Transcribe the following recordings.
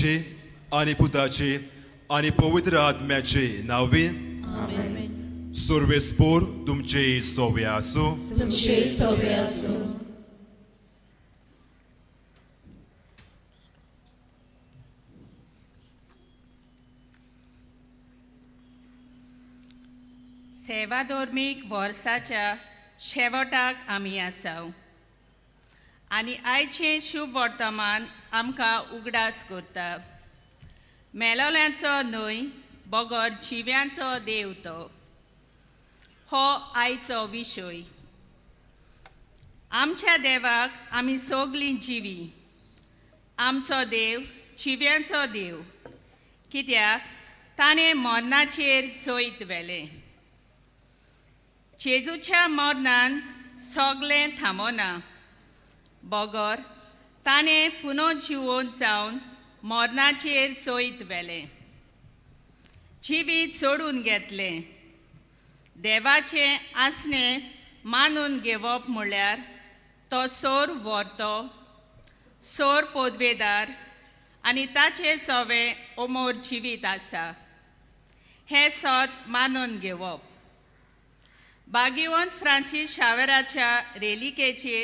बापाचे आनी पुताचे आनी पवित्र आत्म्याचे नांवे. सुर्वेस्पोर तुमचे सोवे आसूं. तुमचे सोबे आसूं. सेवाधर्मीक वर्साच्या शेवटाक आमी आसाव आनी आयचें शुभ वर्तमान आमकां उगडास करता. मेलोल्यांचो न्हय बगर जिव्यांचो देव तो. हो आयचो विशय. आमच्या देवाक आमी सगलीं जिवी. आमचो देव जिव्यांचो देव, कित्याक ताणें मरणाचेर जैत व्हेलें. जेजूच्या मरणान सगलें थांबना, बगर ताणें पुनर्जिवोन जावन मरणाचेर जैत व्हेलें, जिवीत सोडून घेतलें. देवाचें आसणें मानून घेवप म्हळ्यार तो सोर व्हरतो, सोर पदवेदार आनी ताचें सवें अमोर जिवीत आसा हें सत मानून घेवप. बागिवंत फ्रांसीस शावेराच्या रेलिकेचे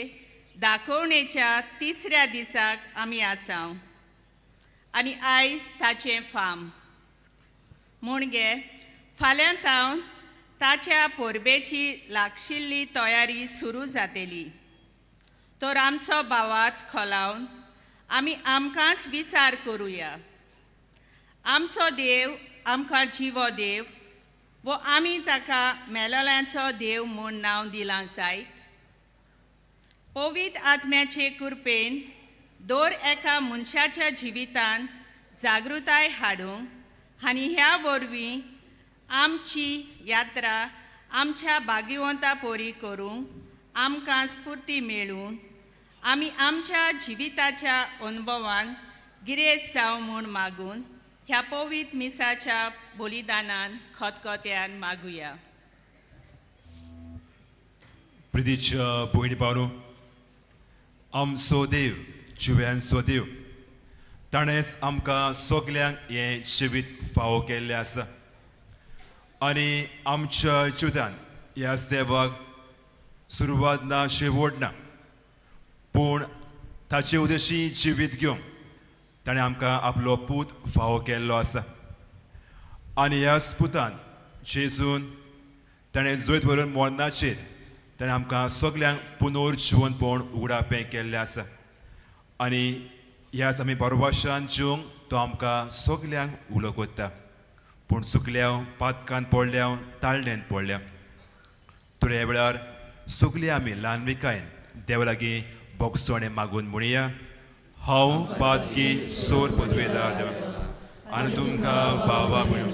दाखोवणेच्या तिसऱ्या दिसाक आमी आसाव आनी आयज ताचें फाम म्हणगे फाल्यां तावन ताच्या परबेची लागशिल्ली तयारी सुरू जातली. तर आमचो भावात खोलावन आमी आमकांच विचार करुया. आमचो देव आमकां जिवो देव वो आमी ताका मेलोल्यांचो देव म्हूण नांव दिलां जायत. पवित्र आत्म्याचे कृपेन दर एका मनशाच्या जिवितान जागृताय हाडूंक आनी ह्या वरवीं आमची यात्रा आमच्या भाग्यवंता परी करूंक आमकां स्फूर्ती मेळून आमी आमच्या जिविताच्या अनुभवान गिरेस्त जावं म्हूण मागून ह्या पवित्र मिसाच्या बलिदानान खतखत्यान मागुया. प्रितीच्या भयणी भावनो, आमचो देव जिव्यांचो देव, ताणेंच आमकां सगल्यांक हें जिवीत फावो केल्लें आसा आनी आमच्या जिवितान ह्याच देवाक सुरवात ना शेवट ना, पूण ताचे उद्देशी जिवीत घेवंक ताणें आमकां आपलो पूत फावो केल्लो आसा. आनी ह्याच पुतान जेजून ताणें जैत व्हरून मरणाचेर ताणें आमकां सगल्यांक पुनर्जिवनपण उगडापें केल्लें आसा. आनी ह्याच आमी बरोबाशान जिवंक तो आमकां सगल्यांक उलो करता. पूण चुकल्या पातकान पडल्या, ताळ्ळेन पडल्या, तर ह्या वेळार सगलीं आमी ल्हानविकायेन देवा लागीं भोगसणें मागून म्हणया. हांव पातकी सोर पदवेदार देवा आनी तुमकां भावा भयण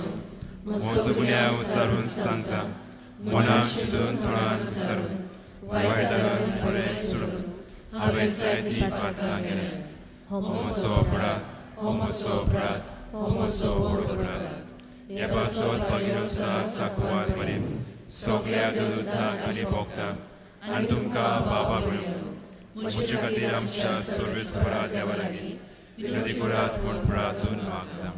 म्हजो गुन्यांव सारून सांगता, मनान चिंतून तोंडान सारून वायट धाडून बरें सोडून हांवें जायतीं पातकां केल्या. हो म्हजो अपराध, हो म्हजो अपराध, हो म्हजो व्हड अपराध. ह्या पासत भागिरस्ता साकुवार मरे सगल्या दुदुताक आनी भोगतांक आनी तुमकां बाबा भयण म्हजे खातीर आमच्या सर्वेस्परा देवा लागीं विनंती करात म्हूण प्रार्थून मागता.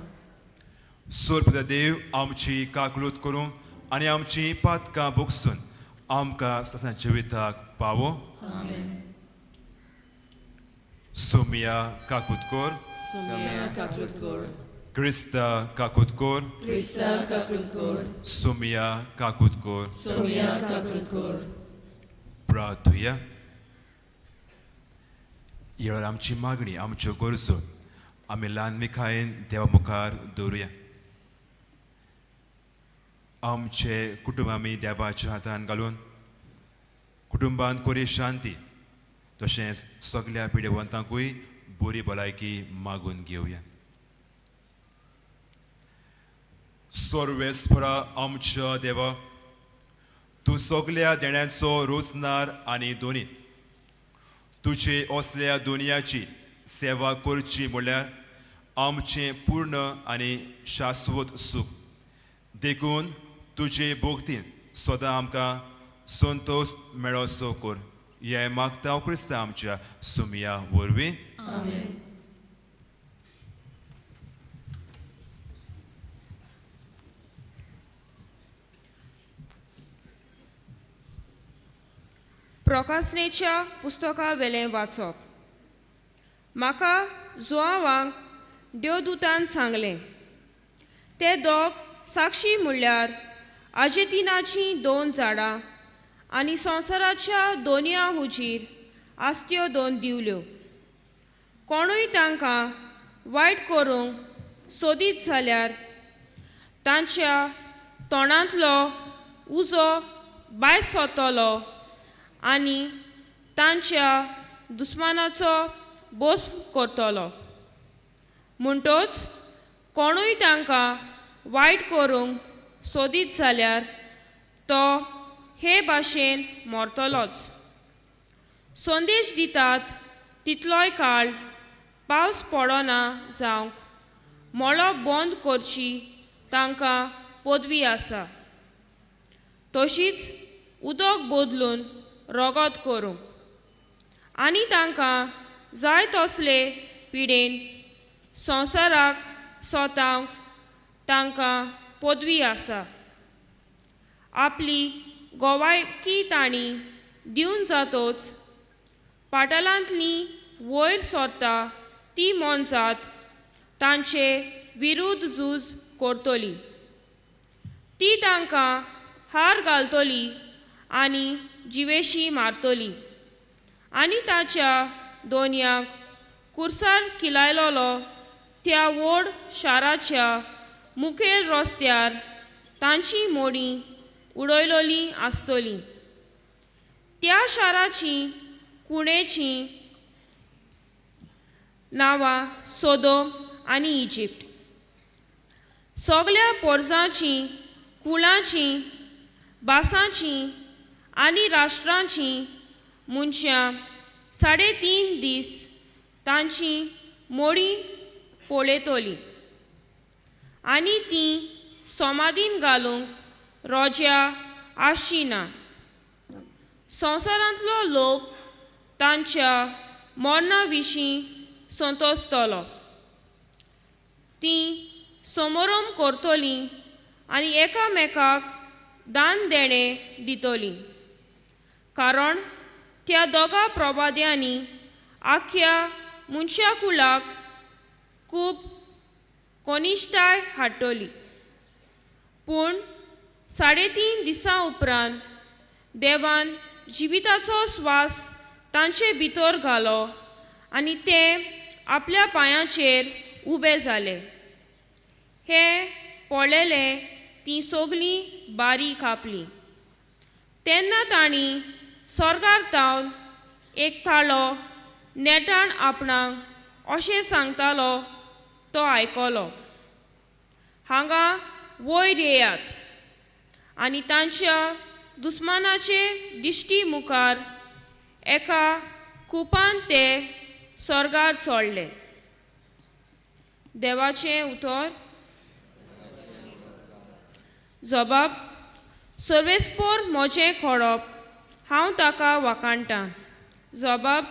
सोरपता देव आमची काकलूत करूं आनी आमची पातकां भोगसून आमकां सदां जिविताक पावो. सोमिया काकूत कर. सोम्या काकूत कर. क्रिस्ता काकूत कर. क्रिस्ता काकूत कर. सोमिया काकूत कर. सोम्या काकूत कर. प्रार्थुया. ह्या वेळार आमची मागणी, आमच्यो गरजो आमी ल्हान मिखायेन देवा मुखार दवरुया. आमचे कुटुंब आमी देवाच्या हातान घालून कुटुंबान कोरी शांती तशेंच सगल्या पिडेवंतांकूय बरी भलायकी मागून घेवया. सर्वेस्परा आमच्या देवा, तूं सगल्या देण्यांचो रोजनार आनी दोनी. तुजे असल्या दुनियाची सेवा करची म्हणल्यार आमचें पूर्ण आनी शाश्वत सूख. देखून तुजे भोगतीन सदां आमकां संतोश मेळोसो कर. हें मागता क्रिस्तांव आमच्या सुमया वरवीं. आमेन. प्रकासनेच्या पुस्तका वेलें वाचप. म्हाका जुआवांक देवदूतान सांगलें, ते दोग साक्षी म्हणल्यार आजेतिनाचीं दोन झाडां आनी संवसाराच्या दोनया हुजीर आसत्यो दोन दिवल्यो. कोणूय तांकां वायट करूंक सोदीत जाल्यार तांच्या तोंडांतलो उजो भायर सोदतलो आनी तांच्या दुस्मानाचो बोस करतलो. म्हणटोच कोणूय तांकां वायट करूंक सोदीत जाल्यार तो हे भाशेन मरतलोच. संदेश दितात तितलोय काळ पावस पडना जावंक मळब बंद करची तांकां पदवी आसा, तशीच उदक बदलून रगत करूंक आनी तांकां जाय तसले पिडेन संवसाराक सोतावंक तांकां पदवी आसा. आपली गोवायकी तांणी दिवन जातोच पाटलांतली वयर सरता ती मोनजात तांचे विरुद्ध झूज करतली. ती तांकां हार घालतली आनी जिवेशी मारतली आनी ताच्या दोनयांक कुर्सार किलायलोलो त्या व्हड शाराच्या मुखेल रस्त्यार तांची मोडी उडयलोली आसतली. त्या शाराची कुणेची नांवां सोदोम आनी इजिप्ट. सगल्या पोरजांची, कुळांची, भासांची आनी राष्ट्रांची मनशां 3.5 दीस तांची मोडी पळयतली आनी ती सोमादीन घालूंक रोज्या आसची ना. संवसारांतलो लोक तांच्या मरणा विशीं संतोसतलो. ती समोरम करतली आनी एकामेकाक दान देणें दितली, कारण त्या दोगा प्रवाद्यांनी आख्या मनशा कुळाक खूब कनिश्ठाय हाडटली. पूण 3.5 दिसां उपरांत देवान जिविताचो स्वास तांचे भितर घालो आनी ते आपल्या पांयाचेर उबे जाले. हे पळयले ती सगळीं बारी कापली. तेन्ना तांणी स्वर्गार तावन एक थाळो नेटान आपणाक अशें सांगतालो तो आयकलो, हांगा वयर येयात. आनी तांच्या दुस्मानाचे दिश्टी मुखार एका कुपान ते स्वर्गार चडले. देवाचें उतर. जबाब. सर्वेस्पोर म्हजें खोडप, हांव ताका वाखाणटां. जबाब.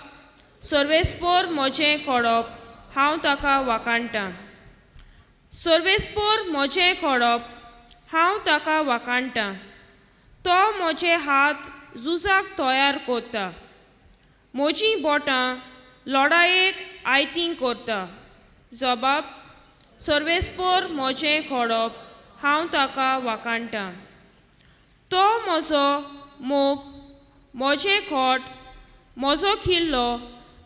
सर्वेस्पोर म्हजें खोडप, हांव ताका वाखाणटां. सर्वेस्पोर म्हजें खोडप, हांव ताका वाखाणटां. तो म्हजे हात झुजाक तयार करता, म्हजीं बोटां लडायेक आयतीं करता. जबाब. सर्वेस्पोर म्हजें खोडप, हांव ताका वाखाणटां. तो म्हजो मोग, म्हजें खोट, म्हजो किल्लो,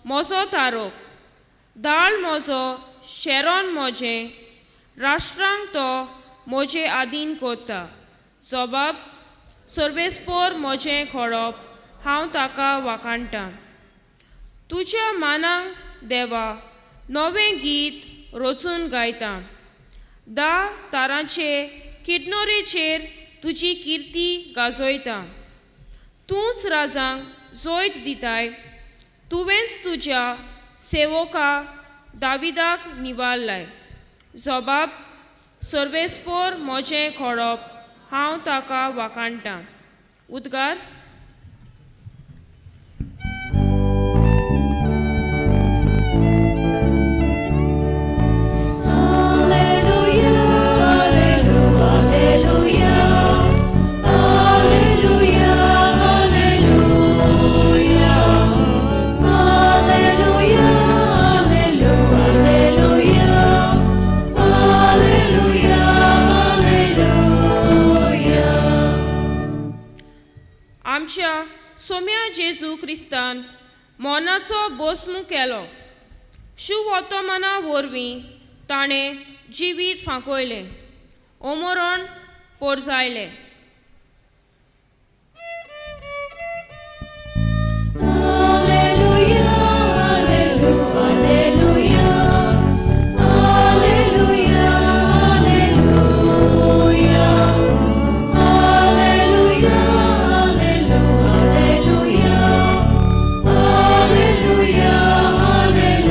म्हजो तारोक, दाळ म्हजो, शेरोन म्हजें, राष्ट्रांक तो म्हजे आदीन करता. जबाब. सर्वेस्पोर म्हजें खोडप, हांव ताका वाखाणटां. तुज्या मानांक देवा नवें गीत रचून गायता. 10 तारांचे किडनोरेचेर तुजी किर्ती गाजयता. तूंच राजांक जैत दिताय, तुवेंच तुज्या सेवका दाविदाक निवारलाय. जबाब. सर्वेस्पोर म्हजें खोडप, हांव ताका वाखाणटां. उद्गार. Alleluia, alleluia, alleluia, alleluia. आमच्या सोम्या जेजू क्रिस्तान मोनाचो बोस्मू केलो. शुवोतोमना वरवीं ताणें जिवीत फांकयलें, ओमोरण पोरजायलें. Alleluia, alleluia, alleluia, alleluia, alleluia, alleluia, alleluia, alleluia.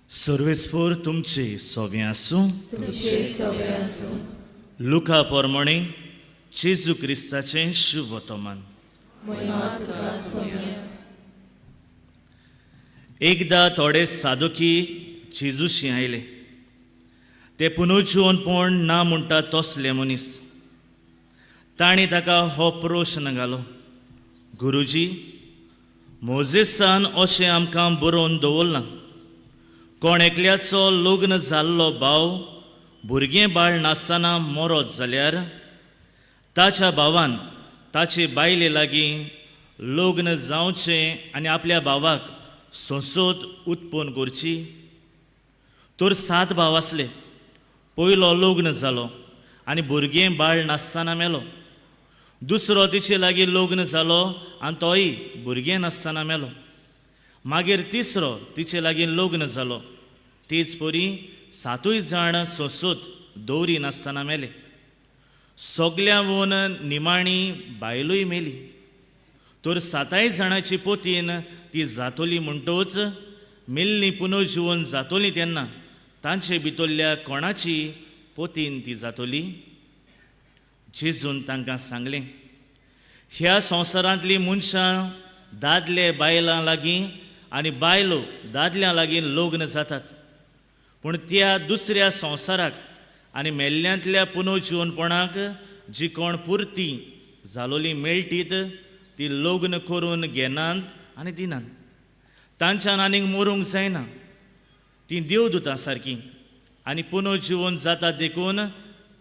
सर्वेस्पोर तुमचे सोवे आसूं. तुमचे सगळे आसूं. लुका पोरमणे जेजू क्रिस्ताचें शुभतमान. महिमा तुका सोम्या. एकदां थोडे सादोकी जेजूशी आयले. ते पुनर्जिवनपण ना म्हणटा तसले मनीस. तांणी ताका हो प्रश्न घालो, गुरुजी, मोजेसान अशें आमकां बरोवन दवरलां, कोण एकल्याचो लग्न जाल्लो भाव भुरगें बाळ नासतना मरत जाल्यार ताच्या भावान ताचे बायले लागीं लग्न जावचें आनी आपल्या भावाक संसद उत्पन्न करची. तर सात भाव आसले. पयलो लग्न जालो आनी भुरगें बाळ नासतना मेलो. दुसरो तिचे लागीं लग्न जालो आनी तोय भुरगें नासतना मेलो. मागीर तिसरो तिचे लागीं लग्न जालो. तेच परी सातूय जाण सोंसत दवरी नासतना मेले. सगल्यावन निमाणी बायलूय मेली. तर साताय जाणाची पोतीन ती जातोली म्हणटोच मेल्ली पुनर्जिवन जातोली तेन्ना तांचे भितरल्या कोणाची पोतीन ती जातोली? जेजून तांकां सांगलें, ह्या संवसारांतलीं मनशां दादले बायलां लागीं आनी बायलो दादल्यां लागीं लग्न जातात, पूण त्या दुसऱ्या संवसाराक आनी मेल्ल्यांतल्या पुनर्जिवनपणाक जी कोण पुरती जालोली मेळटीत ती लग्न करून घेनात आनी दिनात. तांच्यान आनीक मरूंक जायना. तीं देवदुतां सारकीं आनी पुनर्जिवन जाता देखून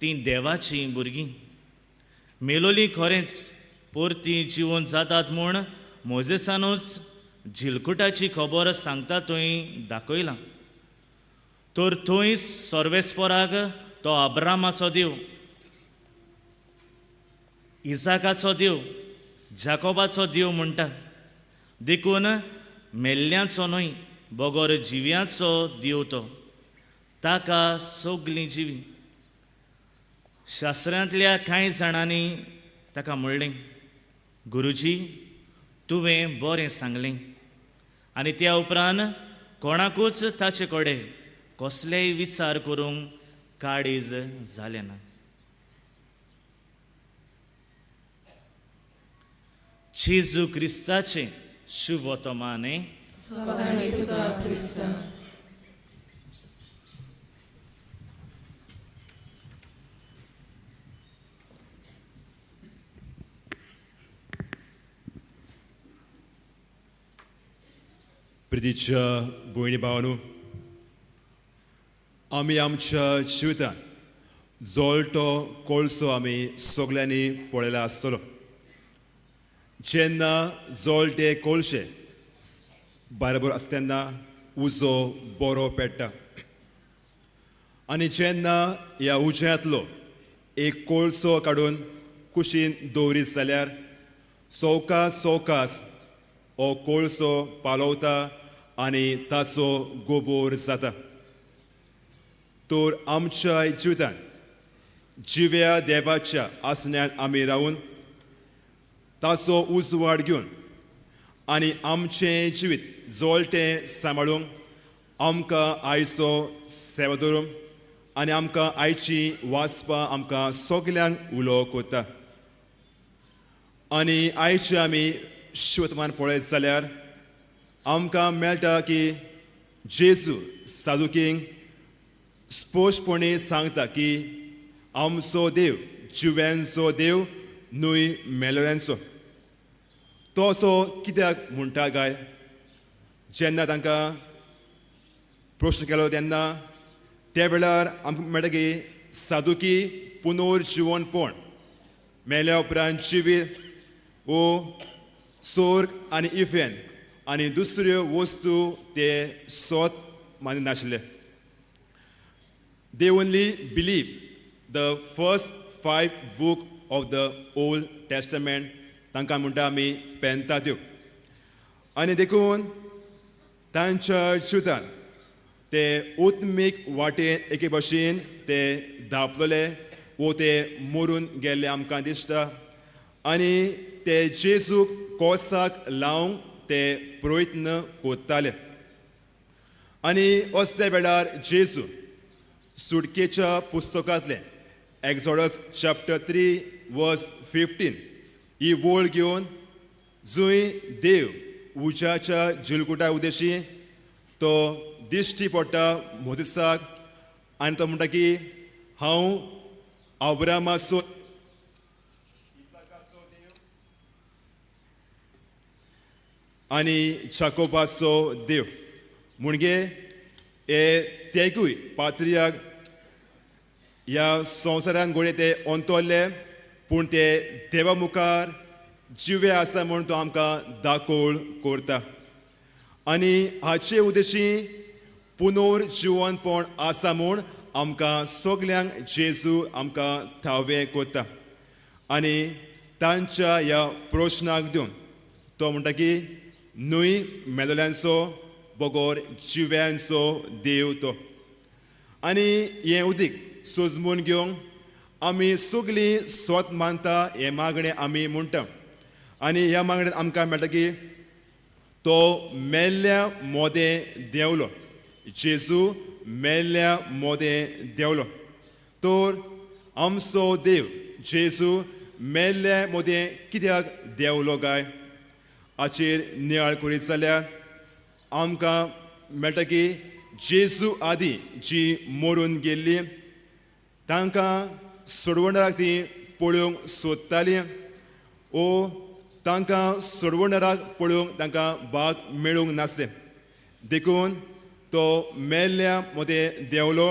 तीं देवाचीं भुरगीं. मेलोली खरेंच परती जिवन जातात म्हूण मोजेसानूच झिलकुटाची खबर सांगता थंय दाखयलां. तर थंय सर्वेस्पराक तो अब्रामाचो देव, इजाकाचो देव, जाकोबाचो देव म्हणटा. देखून मेल्ल्यांचो न्हय बगर जिव्यांचो देव तो, ताका सगलीं जिवी. शास्त्रांतल्या कांय जाणांनी ताका म्हणलें, गुरुजी, तुवें बरें सांगलें. आनी त्या उपरांत कोणाकूच ताचे कडेन कसलेय विचार करूंक काळीज जालें ना. जेजू क्रिस्ताचें शुभतमाने. फकाणी तुका क्रिस्ता. प्रितीच्या भयणी भावानू, आमी आमच्या जिवितांत जळटो कोळसो आमी सगल्यांनी पळयला आसतलो. जेन्ना जळटे कोळशे बरोबर आसता तेन्ना उजो बरो पेट्टा आनी जेन्ना ह्या उज्यांतलो एक कोळसो काडून कुशीन दवरीत जाल्यार सवकास सवकास हो कोळसो पालवता आनी ताचो गोबोर जाता. तर आमच्या जिवितांत जिव्या देवाच्या आसण्यान आमी रावून ताचो उजवाड घेवन आनी आमचें जिवीत जळटें सांबाळूंक आमकां आयचो सेवा दवरूंक आनी आमकां आयची वाचपा आमकां सगल्यांक उलो कोता. आनी आयचे आमी शिवतमान पळयत जाल्यार आमकां मेळटा की जेजू सादुकींक स्पश्टपणी सांगता की आमचो देव जिव्यांचो देव न्हय मेलोऱ्यांचो. तो असो कित्याक म्हणटा काय? जेन्ना तांकां प्रश्न केलो तेन्ना त्या वेळार आमकां मेळटा की सादुकी पुनर्जिवनपण, मेल्या उपरांत जिवीत वो सोर्ग आनी इफेन आनी दुसऱ्यो वस्तू ते सोत मानिनाशिल्ले. They only believe the first five book of the Old Testament, तांकां म्हणटा आमी पेंतात्यो. आनी देखून तांच्या जिवितान ते उत्मीक वाटेन एके भशेन ते धांपलेले वो ते मरून गेल्ले आमकां दिसता आनी ते जेजूक कोसाक लावंक ते प्रयत्न करताले. आनी असल्या वेळार जेजू सुटकेच्या पुस्तकांतलें Exodus chapter 3 verse 15 ही वळ घेवन, जंय देव उज्याच्या जिलकुटा उदेशी तो दिश्टी पडटा मोदिसाक आनी तो म्हणटा की हांव अब्रामाचो, आनी जाकोबाचो देव. म्हणजे हे तेगूय पात्रियाक ह्या संवसारान घडये ते अंतरले, पूण ते देवा मुखार जिवे आसा म्हूण तो आमकां दाखोवळ करता. आनी हाचे उद्देशी पुनर्जिवनपण आसा म्हूण आमकां सगल्यांक जेजू आमकां थावें करता. आनी तांच्या ह्या प्रश्नाक दिवन तो म्हणटा की न्हय मेलोल्यांचो बगर जिव्यांचो देव तो. आनी हें उदीक सोजमून घेवंक आमी सगळीं स्वत मानता हें मागणें आमी म्हणटा. आनी ह्या मागणेंत आमकां मेळटा की तो मेल्ल्या मोदें देंवलो, जेजू मेल्ल्या मोदें देंवलो. तर आमचो देव जेजू मेल्ल्या मोदें कित्याक देंवलो काय हाचेर नियाळ करीत जाल्यार आमकां मेळटा की जेजू आदीं जी मरून गेल्ली तांकां सोडवणाराक ती पळोवंक सोदताली ओ तांकां सोडवणाराक पळोवंक तांकां भाग मेळूंक नासलें. देखून तो मेल्ल्या मदें देंवलो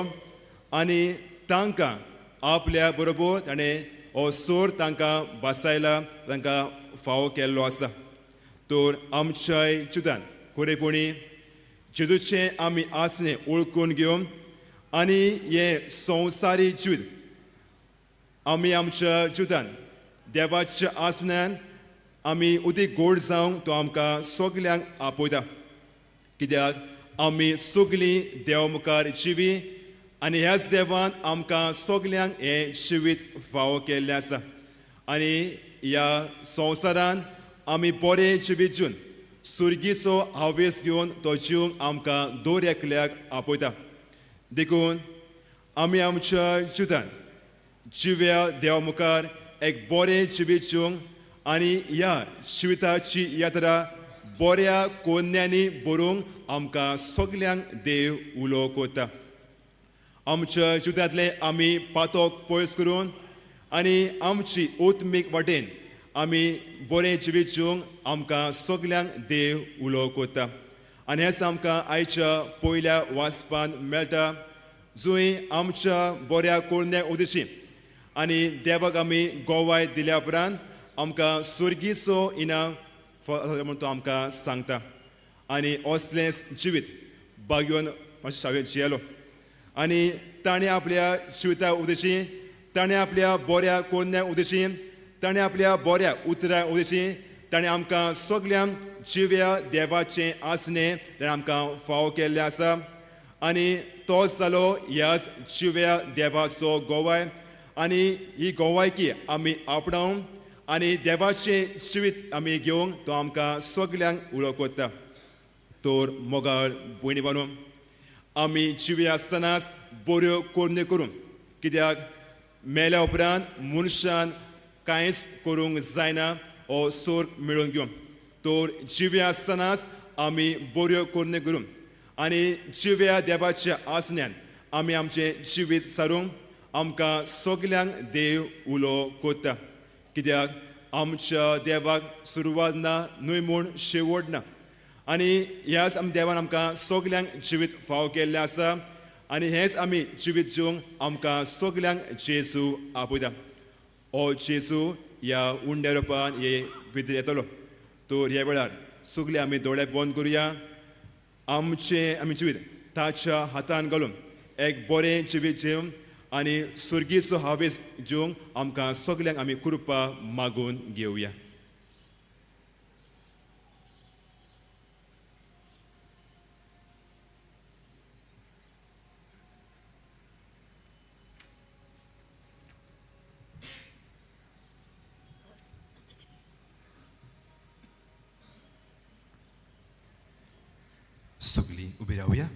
आनी तांकां आपल्या बरोबर ताणें हो सोर तांकां बसायला, तांकां फावो केल्लो आसा. तर आमच्याय जिवितान खरेपणी जेजूचें आमी आसणें वळखून घेवन आनी हें संवसारी जिवीत आमी आमच्या जिवितान देवाच्या आसण्यान आमी उदीक गोड जावंक तो आमकां सगल्यांक आपयता. कित्याक आमी सगलीं देवा मुखार जिवी आनी ह्याच देवान आमकां सगल्यांक हें जिवीत फावो केल्लें आसा. आनी ह्या संवसारान आमी बरें जिवीत जिवन सुर्गीचो हावेस घेवन तो जिवंक आमकां दर एकल्याक आपयता. देखून आमी आमच्या जिवितान जिव्या देवा मुखार एक बरें जिवीत जिवंक आनी ह्या जिविताची यात्रा बऱ्या कोन्यांनी बरोवंक आमकां सगल्यांक देव उलो करता. आमच्या जिवितांतलें आमी पातोक पयस करून आनी आमची ओत्मीक वाटेन आमी बरें जिवीत जिवंक आमकां सगल्यांक देव उलो करता. आनी हेंच आमकां आयच्या पयल्या वाचपान मेळटा, जंय आमच्या बऱ्या कोरण्या उदेशी आनी देवाक आमी गोवाय दिल्या उपरांत आमकां सुर्गीचो इनाम म्हूण तो आमकां सांगता. आनी असलेंच जिवीत बागयोन मातशें जियेलो आनी ताणें आपल्या जिविता उदेशी, ताणें आपल्या बऱ्या कोरण्या उदेशी, ताणें आपल्या बऱ्या उतरां उदेशी ताणें आमकां सगल्यांक जिव्या देवाचें आसणें ताणें आमकां फावो केल्लें आसा. आनी तो जालो ह्याच जिव्या देवाचो गोवाय. आनी ही गोवायकी आमी आपणावन आनी देवाचें जिवीत आमी घेवंक तो आमकां सगल्यांक उलो करता. तर मोगाळ भयणी बानू, आमी जिवी आसतनाच बऱ्यो कोरण्यो करूंक, कित्याक मेल्या उपरांत मनशान कांयच करूंक जायना हो सोर्ग मेळोवन घेवंक. तर जिवे आसतनाच आमी बऱ्यो कोरण्यो करूंक आनी जिव्या देवाच्या आसण्यान आमी आमचें जिवीत सारूंक आमकां सगल्यांक देव उलो करता. कित्याक आमच्या देवाक सुरवात ना न्हय म्हूण शेवट ना. आनी ह्याच आम देवान आमकां सगल्यांक जिवीत फावो केल्लें आसा आनी हेंच आमी जिवीत जिवंक आमकां सगल्यांक जेजू आपयता. ओ जेजू ह्या उंड्या रुपान हे भितर येतलो. तर ह्या वेळार सगळे आमी दोळे बंद करुया, आमचें आमी जिवीत ताच्या हातान घालून एक बरें जिवीत जेवन आनी सुर्गीचो हावेस जेवंक आमकां सगल्यांक आमी कृपा मागून घेवया. सगळीं उबी रावया.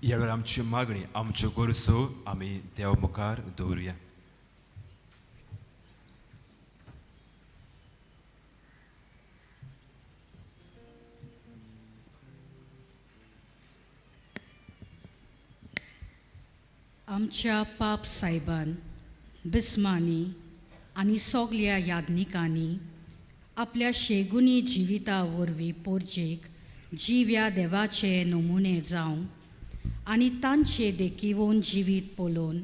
ह्या वेळार आमची मागणी, आमच्यो गरजो आमी देव मुखार दवरुया. आमच्या पाप सायबान, बिस्मांनी आनी सगल्या याज्ञिकांनी आपल्या शेगुनी जिविता वरवीं पोरजेक जिव्या देवाचे नमुने जावं आनी तांचे देखीवन जिवीत पळोवन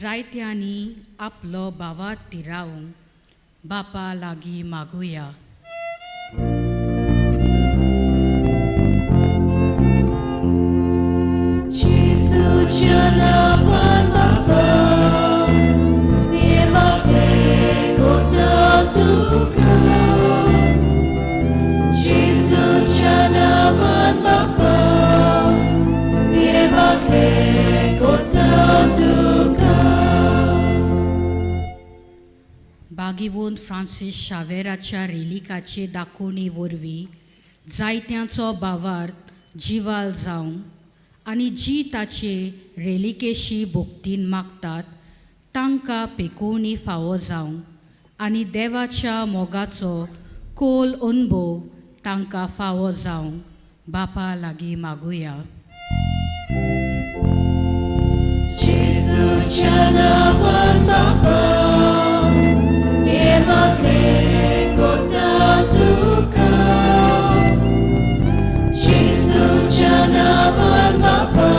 जायत्यांनी आपलो भावात तिरावंक बापा लागीं मागुया. जेजूच्या नांवान बापा, हे मागणें करता तुका. जेजूच्या नांवान बापा, हे मागणें करता तुका. बागीवून फ्रांसीस शावेराच्या रेलिकाचे दाखोवणी वरवीं जायत्यांचो भावार्थ जिवाल जावं आनी जी ताचे रेलिकेशी भोक्तीन मागतात तांकां पेकोवणी फावो जावं आनी देवाच्या मोगाचो खोल अणभव तांकां फावो जावं बापा लागीं मागुया. जेजूच्या नांवान बापा, हे मागणें करता तुका. जेजूच्या नांवान बापा,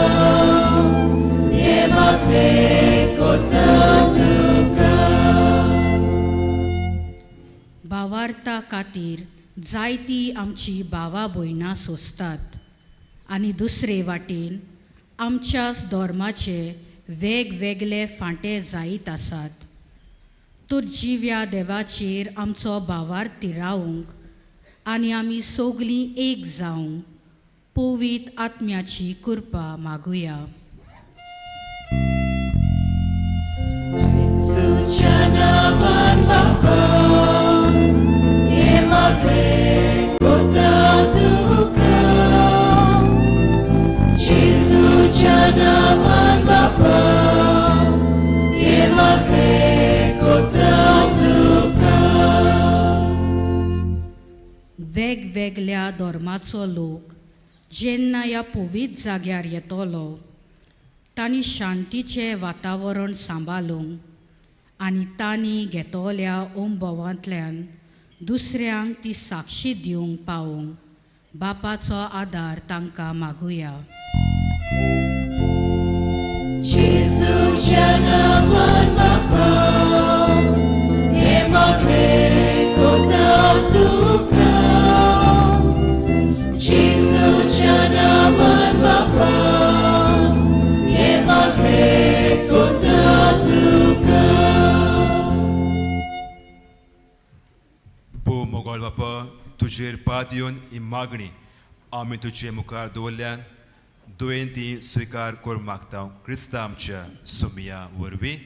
हे मागणें करता तुका. भावार्था खातीर जायती आमची भावा भयणां सोंसतात आनी दुसरे वाटेन आमच्याच धर्माचे वेगवेगळे फांटे जायत आसात. तर जिव्या देवाचेर आमचो भावार्थ तिरावंक आनी आमी सगलीं एक जावंक पवित्र आत्म्याची कृपा मागुया. जेजूच्या नांवान बापा, हे मागणें करता तुका. जेजूच्या नांवान बापा, हे मागणें करता तुका. वेगवेगळ्या धर्माचो लोक जेन्ना ह्या पवित्र जाग्यार येतलो तांणी शांतीचें वातावरण सांबाळूंक आनी तांणी घेतल्या अणभवांतल्यान दुसऱ्यांक ती साक्षी दिवंक पावोवंक बापाचो आदार तांकां मागुया. जेजूच्या नांवान बापा, हे मागणें करता तुका. जेजूच्या नांवान बापा, हे मागणें करता तुका. भोव मोगोल बापा, तुजेर पात येवन ही मागणी आमी तुजे मुखार दवरल्यान दुयेन ती स्विकार करूंक मागता क्रिस्ता आमच्या सुमिया वरवीं.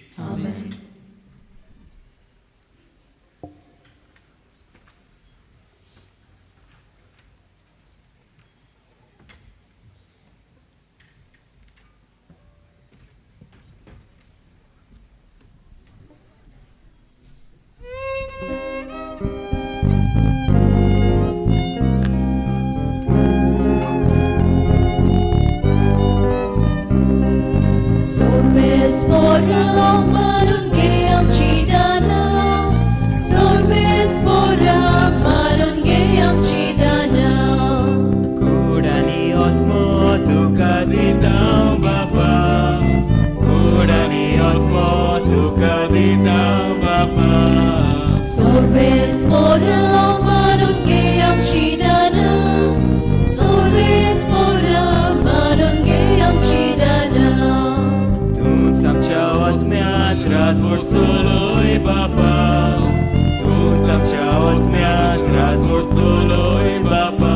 Sorves por Roma. Sorves pora मानून घे आमची दानां, सोर्वेस पोरा मानून घे आमची दानां. तूंच आमच्या आत्म्यांत राजवट चलय बापा, तूंच आमच्या आत्म्यांत राजवट चलय बापा.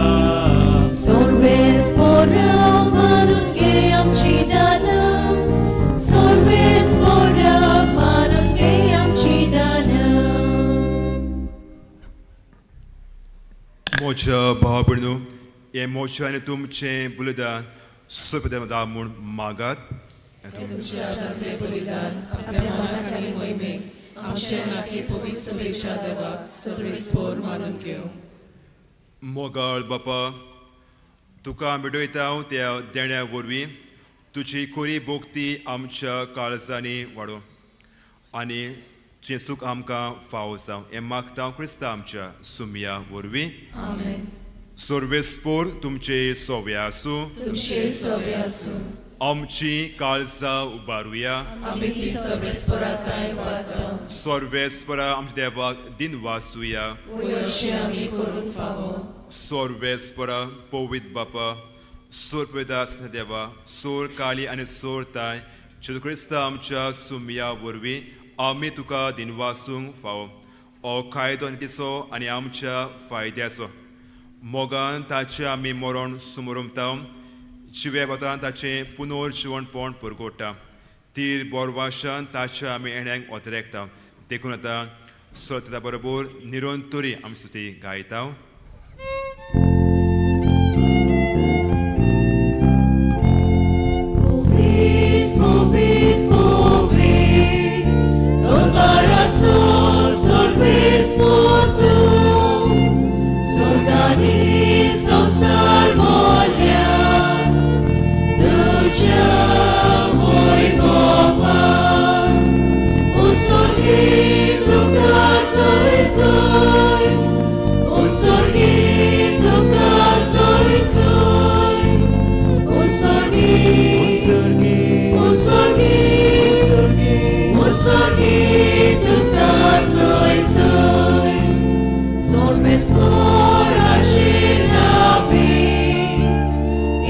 सोर्वेस पोरा मानून घे आमची दानां, सोर्वेस पोरा मानून घे आमची दानां. म्हज्या भाव भयणींनो, हें म्हजें आनी तुमचें बलिदान सोंपें जावं म्हूण मागात. तुमच्या हातांतलें बलिदान आपल्या मनाक आनी मोहिमेक आमचे नाकी पवित्र सभेच्या देवाक सर्वेस्पोर मानून घेवं. मोगाळ बापा, तुका मिटयता हांव त्या देण्या वरवीं तुजी खोरी भोक्ती आमच्या काळजांनी वाडोवं आनी तुजें सूख आमकां फावो जावं, हें मागता हांव क्रिस्ता आमच्या सुमया वरवीं. आमेन. सर्वेस्पोर तुमचे सोवे आसूं. तुमचे सवे आसूं. आमची काळजां उबारुया. आमी ती सर्वेस्पोरा थंय वाडटा. सर्वेस्परा आमच्या देवाक दिनवासुया. वय अशें आमी करूंक फावो. सर्वेस्परा पवित्र बापा, सोर पवित्र देवा, सोर काळी आनी सोर ताय जेजू क्रिस्ता आमच्या सुमया वरवीं आमी तुका दिनवासूंक फावो. हो कायदो आनी तिचो आनी आमच्या फायद्याचो मोगान ताचें आमी मरण सुमरमता, जिव्या वतान ताचें पुनर्जिवणपण पुरगोडटा, तीर बोरवाशान ताच्या आमी एण्यांक ओतरेकता. देखून आतां सत्ता बरोबर निरंतरी आमी स्तुती गायता. Povit, povit, povit, Dolbarațo, sorves portu, Soldani sau salmolea, Ducea voi bova, Un sorghit duca soi soi, Un sorghit duca soi soi, Un sorghit, un sorghit, un sorghit duca soi soi, Solves pora și navi,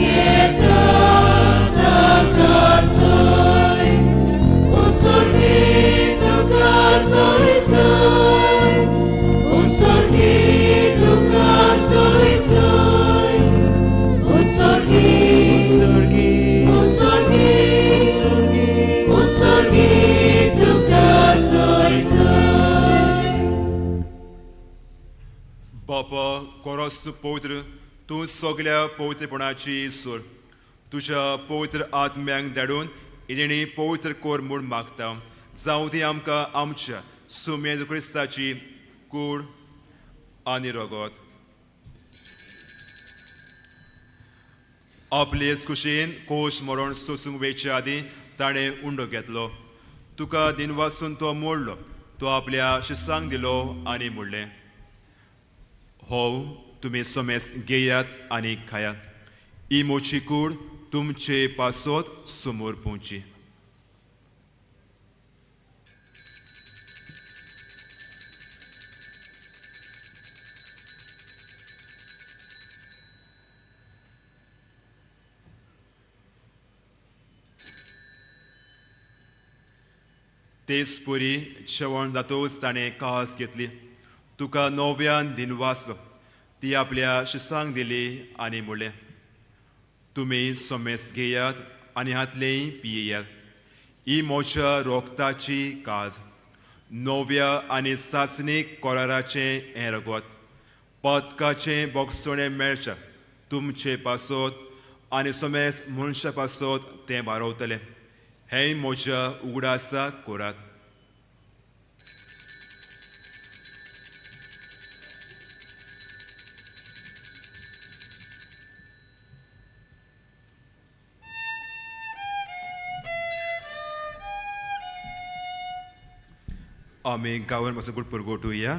Iertata ca soi, Un sorghit duca soi soi, Un sorghit duca soi soi, Un sorghit, un sorghit, un sorghit duca soi soi. बापा कोरोस पवित्र, तूं सगल्या पवित्रपणाची सूर, तुज्या पवित्र आत्म्यांक धाडून इदेणी पवित्र कोर म्हूण मागता. जावं ती आमकां आमच्या सुमेज क्रिस्ताची कूड आनी रगत. आपले कुशीन कोश मरण सोसूंक वेचे आदीं ताणें उंडो घेतलो, तुका दिनवासून तो मोडलो, तो आपल्या शिसांक दिलो आनी म्हणलें, हो तुमी सोमेस घेयात आनी खायात, ही मोची कूड तुमचे पासत समोर पोवची. तेच पुरी जेवण जातूच ताणें कास घेतली, तुका नव्यान दिनवासलो, ती आपल्या शिसांक दिली आनी म्हणलें, तुमी सोमेस घेयात आनी हातलेंय पियेयात, ही म्हज्या रोगताची काज, नव्या आनी सासणीक कराराचें हें रगत, पदकाचें बोगसणें मेळचें तुमचे पासत आनी सोमेस मनशा पासत तें बारवतलें, हें म्हज्या उगडासाक करात. आमी गांवान मातसो good परगोटुया.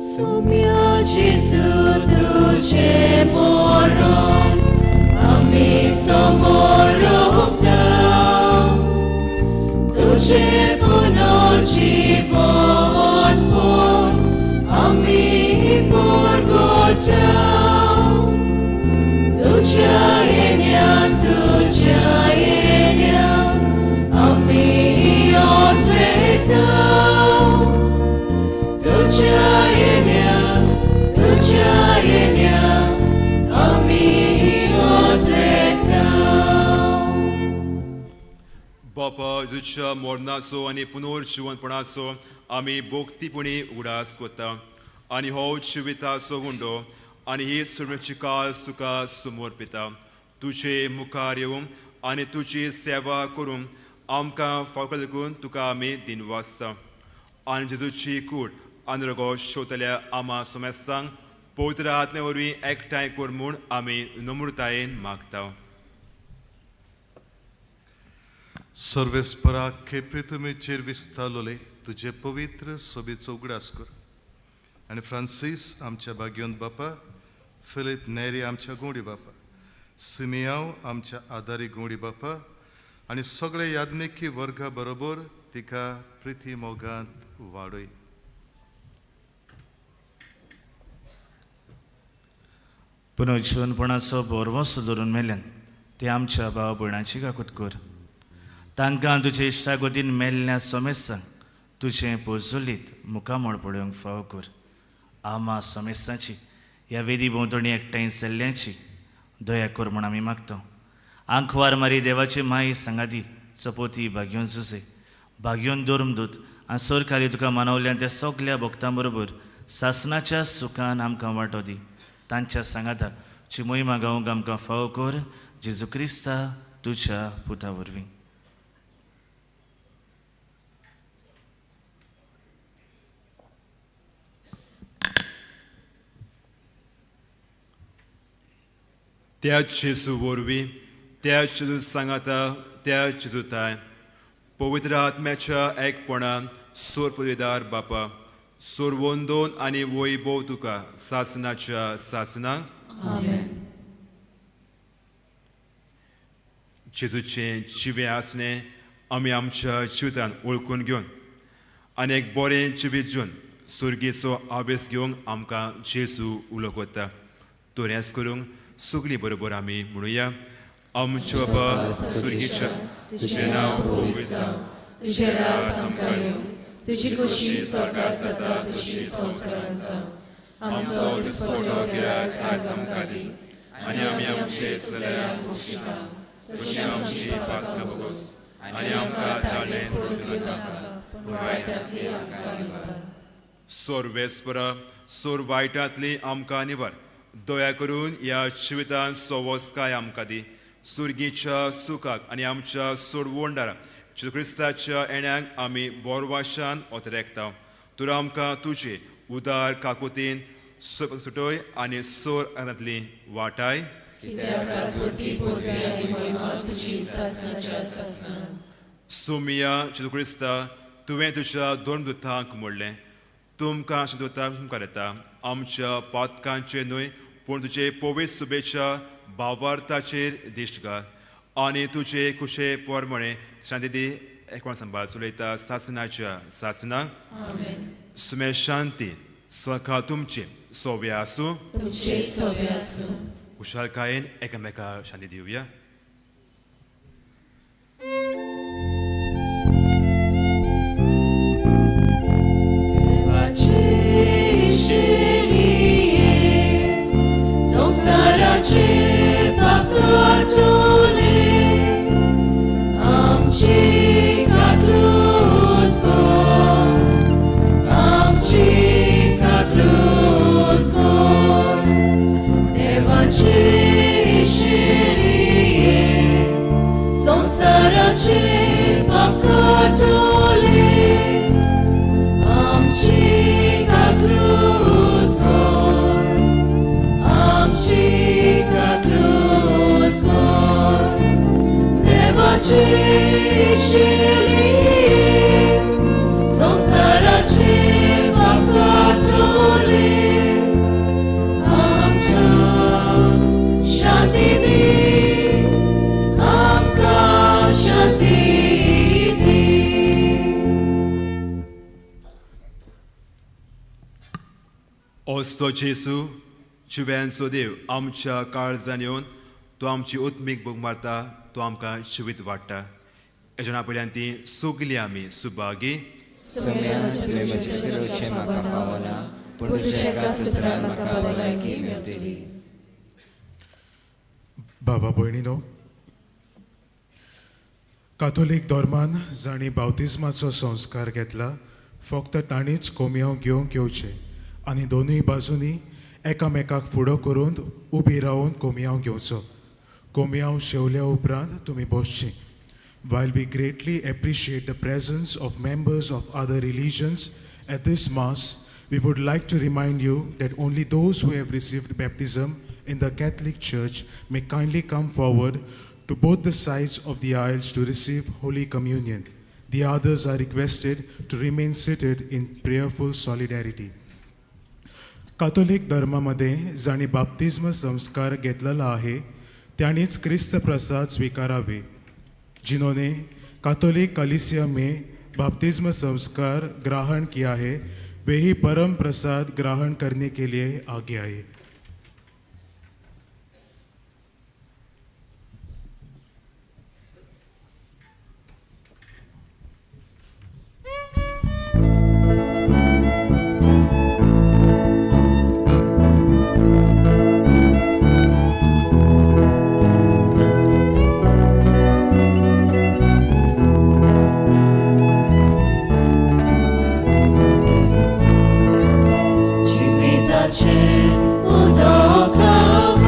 Sumia Gesù duce moron, ami somorokta, duce puno života. बापा जेजूच्या मरणाचो आनी पुनर्जिवनपणाचो आमी भोक्तीपणी उगडास कोता आनी हो जिविताचो उंडो आनी ही सुरमेची कास तुका समर्पिता. तुजे मुखार येवन आनी तुजी सेवा करून आमकां फावको लागून तुका आमी दिनवासता. आनी जेजूची कूड आनी रगो शोतल्या आमा सोमेस्तांक पवित्र आत्मे वरवीं एकठांय कर म्हूण आमी नम्रतायेन मागता. सर्वेस्पराक खेप्रितुमेचेर विस्तारलोले तुजे पवित्र सभेचो उगडास कर आनी फ्रांसीस आमच्या भाग्योन बापा, फिलीप नेरी आमच्या गोंडी बापा, सिमियांव आमच्या आदारी गोंडी बापा आनी सगळे याज्ञिकी वर्गा बरोबर तिका प्रिती मोगांत वाडय. पुनर्जीवनपणाचो बोरवसो धरून मेल्यान ते आमच्या भाव भयणाची काकूत कर. तांकां तुजे इश्टागतीन मेल्ल्या सोमेस्तांक तुजें पोजोलीत मुखामळ पळोवंक फावो कर. आमा सोमेस्तांची ह्या वेदी भोंवतणी एकठांय जाल्ल्यांची दया कर म्हूण आमी मागता. आंखवार मारी देवाची माई सांगाती चपोती भाग्योन जुसे भाग्योन धर्मदूत आनी सरकारी तुका मानवल्यान त्या सगल्या भक्तां बरोबर सासनाच्या सुखान आमकां वांटो दी. तांच्या सांगाता ची मोहिमा गावंक आमकां फावो कर जेजू क्रिस्ता तुज्या पुता वरवीं. त्या जेजू वरवीं, त्या जेजू सांगाता, त्या जेजूताय पवित्र आत्म्याच्या एकपणान सोर पदवीदार बापा सोरवंदोन आनी वैभव तुका सासनाच्या सासनाक. जेजूचें जिवें आसणें आमी आमच्या जिवितान वळखून घेवन आनी एक बरें जिवीत घेवन सुर्गेचो आवेस घेवंक आमकां जेजू उलो कोता. तोऱ्यास करूंक सगळीं बरोबर आमी म्हणुया. आमच्या बाबा सुर्गेच्या, तुजें नांव पवित्र जावं, तुजें राज आमकां येवं, तुजी खोशी स्वर्गात जाता तशी संवसारांत जावं. आमचो दिसपट्टो गिरास आयज आमकां दी आनी आमी आमचे चलयांक बक्षिता तशी आमची पातकां भोगोस आनी आमकां ताळेन पडूंक नाका पूण वायटांतली आमकां निवार. सोर सोर वायटांतली आमकां निवार. दया करून ह्या जिवितान सवस्काय आमकां दी. सुर्गीच्या सुखाक आनी आमच्या सोडवणदारा जेजू क्रिस्ताच्या येण्याक आमी बोरवाशान ओतरेकता. तर आमकां तुजे उदार काकुतीन सुटय आनी सोर आंगांतली वाटाय. सोमिया जेजू क्रिस्ता, तुवें तुज्या दोन दुतांक म्हणलें, तुमकां दुतां मुखार येता आमच्या पातकांचे न्हय पूण तुजे पवित्र सुबेच्या भावार्थाचेर दिश्ट घाल आनी तुजे खुशे प्रमाणे शांती दी. एकवण सांबाळ चलयता सासनाच्या सासनाक. सुमे शांती सकाळ तुमची सोव्या आसूं. खुशालकायेन एकामेका शांती दिवया. संवसाराचे पाप काडटले, आमची काकूत कर, आमची काकूत कर. देवाचे शेळये, संवसाराचे पाप काडटले, आमची काकूत कर, आमची काकूत कर. देवाचे शेळये, संवसाराचे पाप काडटले, आमकां शांती दी, आमकां शांती दी. ओस्तो जेसू जिव्यांचो देव आमच्या काळजान येवन तो आमची उत्मीक भोग मारता, तो आमकां जिवीत वाडटा. हेज्या पयल्यान ती सगलीं आमी सुभागी. सोम्या, तुवें म्हजें पिरोवचें म्हाका फावना, पूण तुज्या एकाच उतरान म्हाका भलायकी मेळटली. बाबा भयणीनो, काथोलीक धर्मान जांणी बावतिज्माचो संस्कार घेतला फक्त तांणीच कोमयांव घेवंक येवचें आनी दोनूय बाजूंनी एकामेकाक फुडो करून उबी रावन कोमयांव घेवचो. कोमयांव शेवल्या उपरांत तुमी बसचीं. While we greatly appreciate the presence of members of other religions at this Mass, we would like to remind you that only those who have received baptism in the Catholic Church may kindly come forward to both the sides of the aisles to receive Holy Communion. The others are requested to remain seated in prayerful solidarity. कातोलीक धर्मामध्ये जांणी बाप्तिज्म संस्कार घेतलेला आहे त्यांनीच क्रिस्त प्रसाद स्वीकारावे. जिन्होंने Catholic कलीसिया में बपतिस्म संस्कार ग्रहण किया है वे ही परम प्रसाद ग्रहण करने के लिए आगे आए. जिविताचें उदक हांव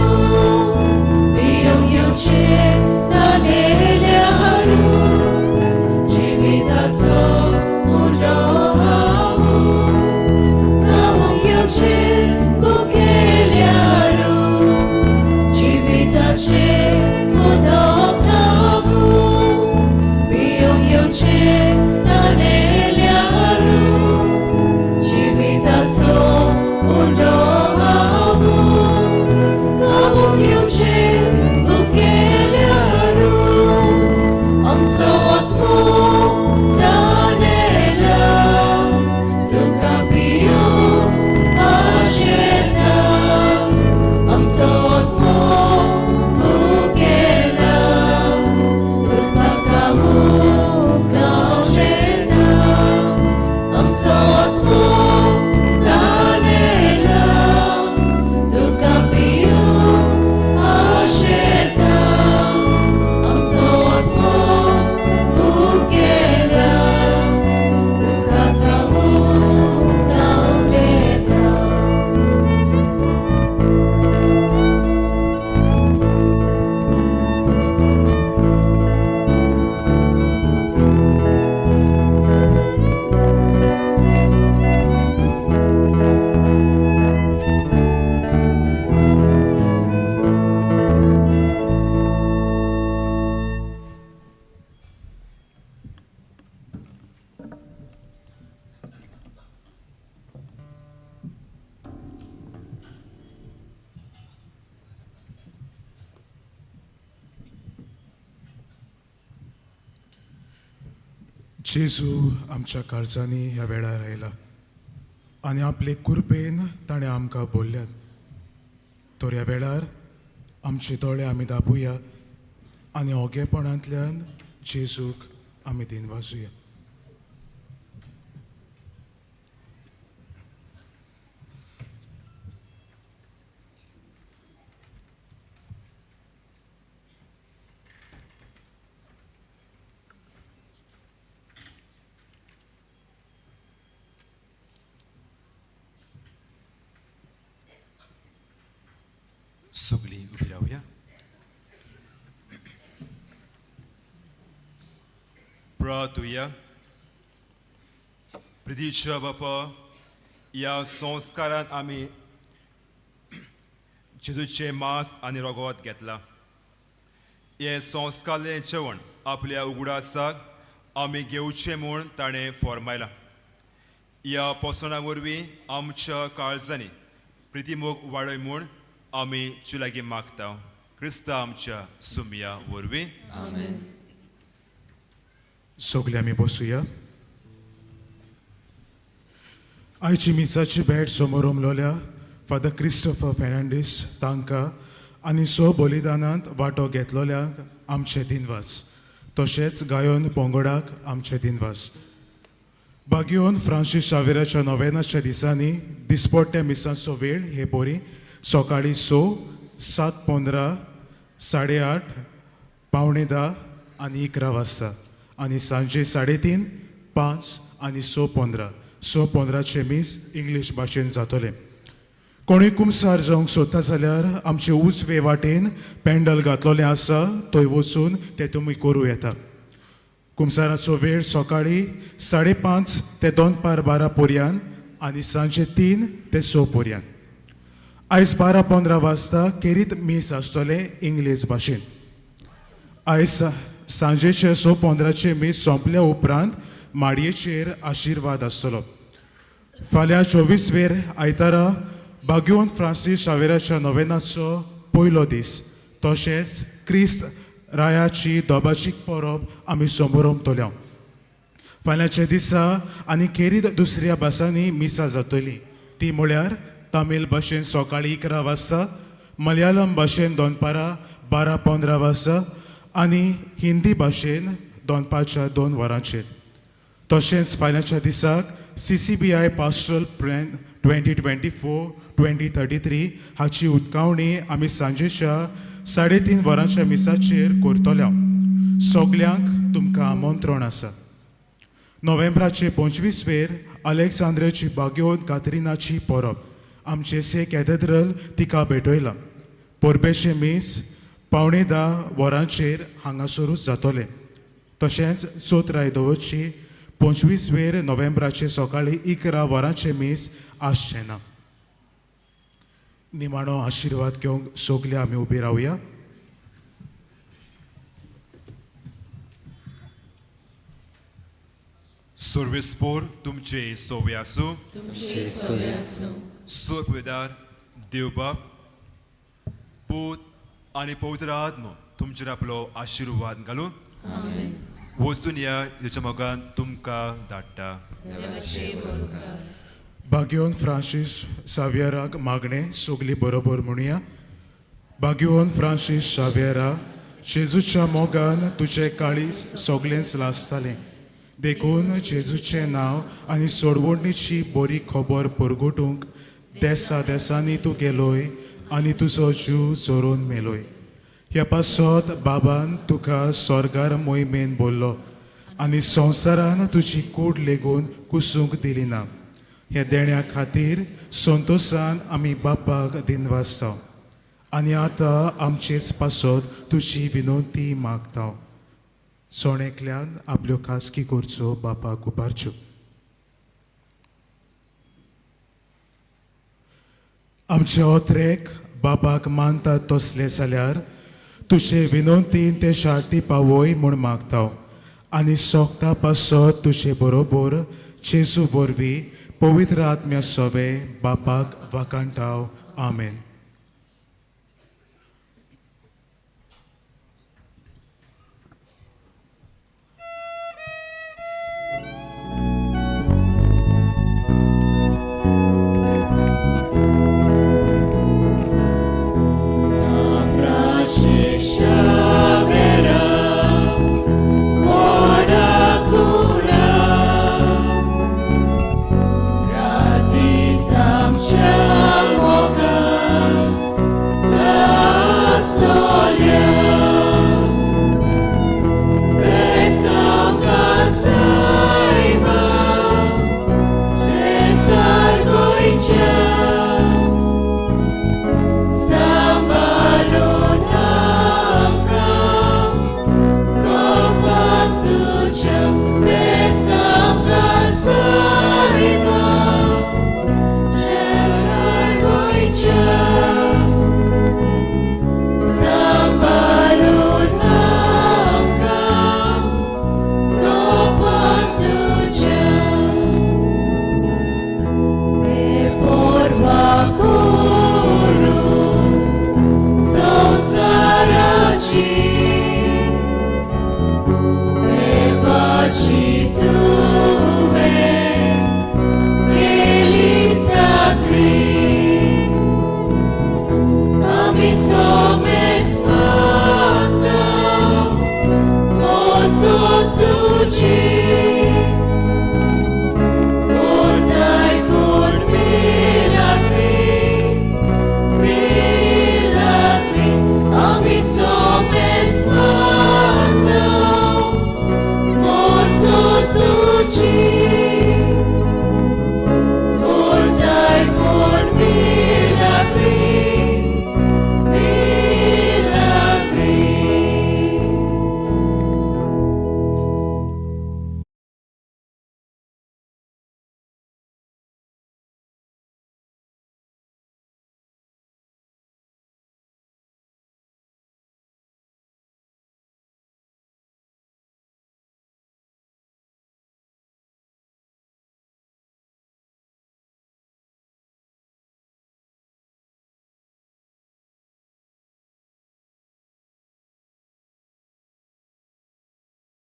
पिवंक घेवचें तागेल्यारू. जिविताचो उदक हांव खावंक घेवचें भुकेल्यारू. जिविताचें उदक हांव पिवंक घेवचें तागेल्यारू. जिविताचो उदक हांव खावंक घेवचें भुकेल्यारू. आमचो आत्मो तानेला तुका पिवंक आशेता. आमचो आत्मो भुकेला तुका खावंक आशेता. आमचो आत्मो तानेला तुका पिवंक आशेता. आमचो आत्मो भुकेला तुका खावंक आशेता. जेजू आमच्या काळजांनी ह्या वेळार आयला आनी आपले कृपेन ताणें आमकां बोल्ल्यात. तर ह्या वेळार आमचे दोळे आमी दाबुया आनी ओगेपणांतल्यान जेजूक आमी दिनवाजुया. सगळीं उबी रावया. प्रार्थुया. प्रितीच्या बापा, ह्या संस्कारान आमी जेजूचें मांस आनी रगत घेतलां. हें संस्कारलें जेवण आपल्या उगडासाक आमी घेवचें म्हूण ताणें फॉर्मायलां. ह्या पोसणा वरवीं आमच्या काळजांनी प्रितीमोग वाडय म्हूण आमी तुजे लागीं मागता, क्रिस्ता आमच्या सुमया वरवीं. आमेन. सगळे आमी बसुया. आयची मिसाची भेट समोर उमलोल्या फादर क्रिस्टोफर फेर्नांडीस तांकां आनी स बलिदानांत वांटो घेतलोल्यांक आमचे दिनवास. तशेंच गायोन पोंगोडाक आमचे दिनवास. बागियोन फ्रांसीस शावेराच्या नोवेनाच्या दिसांनी दिसपट्ट्या मिसांचो वेळ हे बोरी: सकाळीं 6, 7:15, 8:30, 9:45. आनी 11 वाजता आनी सांजे 3:30, 5 आनी 6:15. 6:15 मीस इंग्लीश भाशेन जातलें. कोणूय कुमसार जावंक सोदता जाल्यार आमचे उजवे वाटेन पॅन्डल घातलेलें आसा, थंय वचून तें तुमी करूं येता. कुमसाराचो वेळ सकाळीं 5:30 ते दनपार 12 पर्यंत आनी सांजे 3 ते 6 पर्यंत. आयज 12:15 वाजता खेरीत मीस आसतलें इंग्लीश भाशेन. आयज सांजेचे 6:15 मीस सोंपल्या उपरांत माडयेचेर आशिर्वाद आसतलो. फाल्यां 24 वेर आयतारा भाग्यवंत फ्रांसीस शावेराच्या नोवेनाचो पयलो दीस, तशेंच क्रिस्त रायाची दोबाचीक परब आमी समोरमतल्या. फाल्यांच्या दिसा आनी खेरीत दुसऱ्या भासांनी मिसां जातली, ती म्हळ्यार तमीळ भाशेन सकाळीं 11 वाजता, मलयाळम भाशेन दनपारां 12:15 वाजता आनी हिंदी भाशेन दनपारच्या 2 वरांचेर. तशेंच फाल्यांच्या दिसाक CCBI pastoral plan 2024-2033 हाची उदकावणी आमी सांजेच्या 3:30 वरांच्या मिसाचेर करतल्या. सगल्यांक तुमकां आमंत्रण आसा. नोव्हेंबराचे 25 वेर अलेक्सांद्रेची भाग्यवंत कात्रिनाची परब आमचे से कॅथेड्रल तिका भेटयला. परबेचें मीस 9:45 वरांचेर हांगासरूच जातलें. तशेंच चवथ दवरची 25 वेर नोव्हेंबराचे सकाळीं 11 वरांचें मीस आसचें ना. निमाणो आशिर्वाद घेवंक सगळे आमी उबी रावया. सर्वेस्पोर तुमचे सोवे आसूं. तुमचे सोवे आसूं. सोपवेदार देवबाप, पूत आनी पवित्र आत्मो तुमचेर आपलो आशिर्वाद घालून वचून या हेच्या मोगान तुमकां धाडटा. भाग्यवंत फ्रांसीस सावियराक मागणें सगली बरोबर म्हणुया. भाग्यवंत फ्रांसीस सावियरा, जेजूच्या मोगान तुजें काळीज सगळेंच लासतालें, देखून जेजूचें नांव आनी सोडवणीची बरी खबर परगटूंक देसा देसांनी तूं गेलोय आनी तुजो जीव जोरून मेलोय. ह्या पासत बाबान तुका स्वर्गार मोहिमेन बोल्लो आनी संवसारान तुजी कूड लेगून कुसूंक दिली ना. ह्या देण्या खातीर संतोसान आमी बापाक दिनवासता आनी आतां आमचेच पासत तुजी विनंती मागता. सोणेकल्यान आपल्यो खासगी करचो बापाक उबारच्यो. आमचे ओत्रेक बापाक मानतात तसले जाल्यार तुजे विनंतीन ते शार्ती पावय म्हूण मागता आनी सोगता पासत तुजे बरोबर जेजू वरवीं पवित्र आत्म्या सोवे बापाक वाखाणटाव. आमेन.